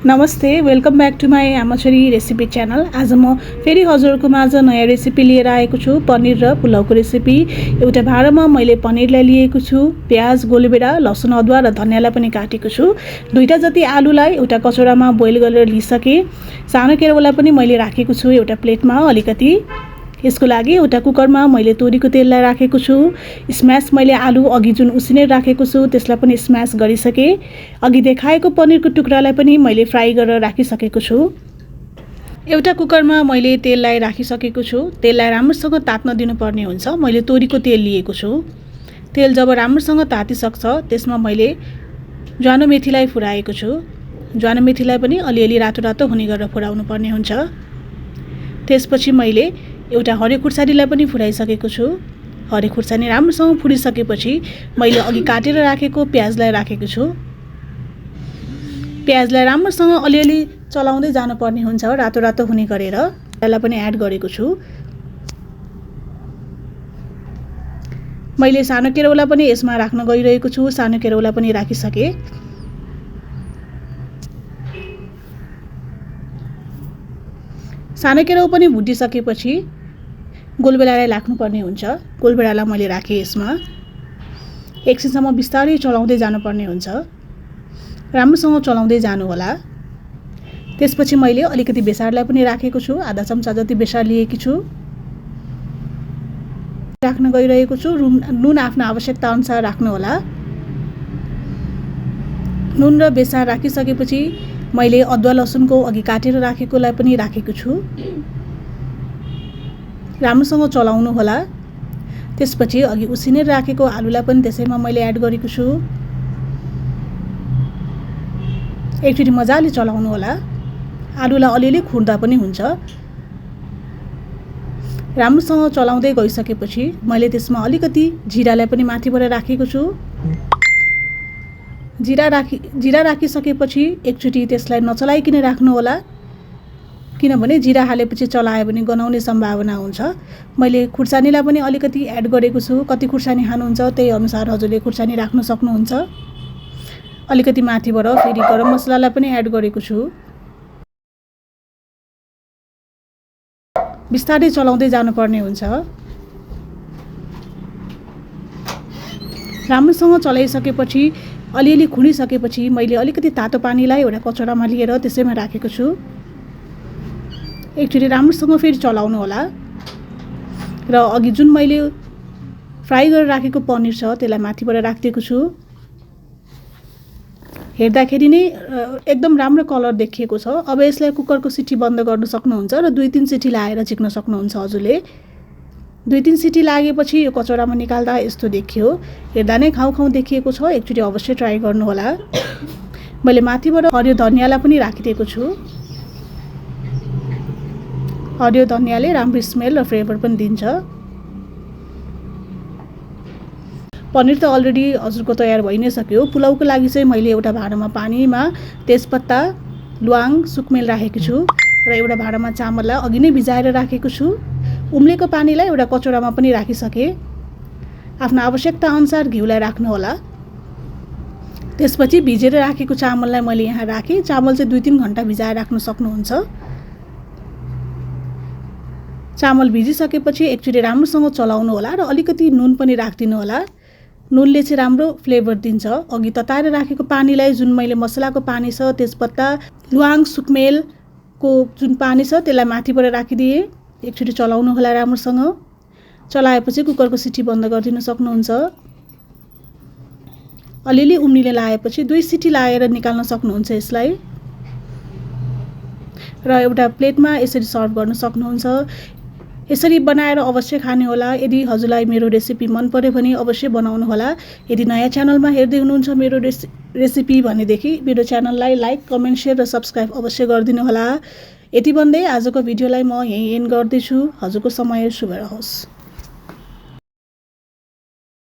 नमस्ते, welcome back to my Amachhari recipe channel. आज म फेरि हजुरको माझ नयाँ रेसिपी लिएर आएको छु। पनिर र पुलाउको रेसिपी। एउटा भाँडामा मैले पनिरलाई लिएको छु, प्याज, गोलभेडा, लसुन, अदुवा र धनियालाई पनि काटेको छु। दुईटा जति आलुलाई एउटा कचौरामा बोइल गरेर लिइसके। सानो केराउलाई पनि मैले राखेको छु एउटा प्लेटमा अलिकति। यसको लागि एउटा कुकरमा मैले तोरीको तेललाई राखेको छु। स्म्यास मैले आलु अघि जुन उसिनेर राखेको छु त्यसलाई पनि स्म्यास गरिसके। अघि देखाएको पनिरको टुक्रालाई पनि मैले फ्राई गरेर राखिसकेको छु। एउटा कुकरमा मैले तेललाई राखिसकेको छु। तेललाई राम्रोसँग तात्न दिनुपर्ने हुन्छ। मैले तोरीको तेल लिएको छु। तेल जब राम्रोसँग तातिसक्छ त्यसमा मैले ज्वानो मेथीलाई फुराएको छु। ज्वानो मेथीलाई पनि अलिअलि रातो रातो हुने गरेर फुराउनु पर्ने हुन्छ। त्यसपछि मैले एउटा हरियो खुर्सानीलाई पनि फुराइसकेको छु। हरियो खुर्सानी राम्रोसँग फुरिसकेपछि मैले अघि काटेर राखेको प्याजलाई राखेको छु। प्याजलाई राम्रोसँग अलिअलि चलाउँदै जानुपर्ने हुन्छ रातो रातो हुने गरेर। त्यसलाई पनि एड गरेको छु। मैले सानो केराउला पनि यसमा राख्न गइरहेको छु। सानो केराउला पनि राखिसके। सानो केराउ पनि भुटिसकेपछि गोलभेडालाई राख्नुपर्ने हुन्छ। गोलभेडालाई मैले राखेँ यसमा। एकछिनसम्म बिस्तारै चलाउँदै जानुपर्ने हुन्छ। राम्रोसँग चलाउँदै जानु होला। त्यसपछि मैले अलिकति बेसारलाई पनि राखेको छु। आधा चम्चा जति बेसार लिएकी छु। राख्न गइरहेको छु। नुन आफ्नो आवश्यकता अनुसार राख्नु होला। नुन र बेसार राखिसकेपछि मैले अदुवा लसुनको अघि काटेर राखेकोलाई पनि राखेको छु। राम्रोसँग चलाउनु होला। त्यसपछि अघि उसिनेर राखेको आलुलाई पनि त्यसैमा मैले एड गरेको छु। एकचोटि मजाले चलाउनु होला। आलुलाई अलिअलि खुर्दा पनि हुन्छ। राम्रोसँग चलाउँदै गइसकेपछि मैले त्यसमा अलिकति जिरालाई पनि माथिबाट राखेको छु। जिरा राखिसकेपछि एकचोटि त्यसलाई नचलाइकन राख्नु होला। किनभने जिरा हालेपछि चलायो भने गनाउने सम्भावना हुन्छ। मैले खुर्सानीलाई पनि अलिकति एड गरेको छु। कति खुर्सानी खानुहुन्छ त्यही अनुसार हजुरले खुर्सानी राख्न सक्नुहुन्छ। अलिकति माथिबाट फेरि गरम मसलालाई पनि एड गरेको छु। बिस्तारै चलाउँदै जानुपर्ने हुन्छ। राम्रोसँग चलाइसकेपछि अलिअलि खुनिसकेपछि मैले अलिकति तातो पानीलाई एउटा कचौरामा लिएर त्यसैमा राखेको छु। एकचोटि राम्रोसँग फेरि चलाउनु होला। र अघि जुन मैले फ्राई गरेर राखेको पनिर छ त्यसलाई माथिबाट राखिदिएको छु। हेर्दाखेरि नै एकदम राम्रो कलर देखिएको छ। अब यसलाई कुकरको सिटी बन्द गर्न सक्नुहुन्छ र 2-3 सिटी लगाएर झिक्न सक्नुहुन्छ हजुरले। 2-3 सिटी लागेपछि यो कचौरामा निकाल्दा यस्तो देखियो। हेर्दा नै खाउँ खाउँ देखिएको छ। एकचोटि अवश्य ट्राई गर्नु होला। मैले माथिबाट हरियो धनियालाई पनि राखिदिएको छु। हरियो धनियाले राम्रो स्मेल र फ्लेभर पनि दिन्छ। पनिर त अलरेडी हजुरको तयार भइ नै सक्यो। पुलाउको लागि चाहिँ मैले एउटा भाँडामा पानीमा तेजपत्ता, ल्वाङ, सुकमेल राखेको छु र एउटा भाँडामा चामललाई अघि नै भिजाएर राखेको छु। उम्लेको पानीलाई एउटा कचौरामा पनि राखिसके। आफ्नो आवश्यकता अनुसार घिउलाई राख्नु होला। त्यसपछि भिजेर राखेको चामललाई मैले यहाँ राखेँ। चामल चाहिँ 2-3 घण्टा भिजाएर राख्न सक्नुहुन्छ। चामल भिजिसकेपछि एकचोटि राम्रोसँग चलाउनु होला र अलिकति नुन पनि राखिदिनु होला। नुनले चाहिँ राम्रो फ्लेभर दिन्छ। अघि तताएर राखेको पानीलाई जुन मैले मसलाको पानी छ, तेजपत्ता, ल्वाङ, सुकमेलको जुन पानी छ त्यसलाई माथिबाट राखिदिएँ। एकचोटि चलाउनु होला राम्रोसँग। चलाएपछि कुकरको सिटी बन्द गरिदिन सक्नुहुन्छ। अलिअलि उम्लिन लागेपछि 2 सिटी लगाएर निकाल्न सक्नुहुन्छ यसलाई। र एउटा प्लेटमा यसरी सर्भ गर्न सक्नुहुन्छ। यसरी बनाएर अवश्य खानु होला। यदि हजुरलाई मेरो रेसिपी मन पर्यो भने अवश्य बनाउनु होला। यदि नयाँ च्यानलमा हेर्दै हुनुहुन्छ मेरो रेसिपी भनेदेखि मेरो च्यानललाई लाइक, कमेन्ट, सेयर र सब्सक्राइब अवश्य गरिदिनु होला। यति भन्दै आजको भिडियोलाई म यहीँ एन्ड गर्दैछु। हजुरको समय शुभ रहोस्।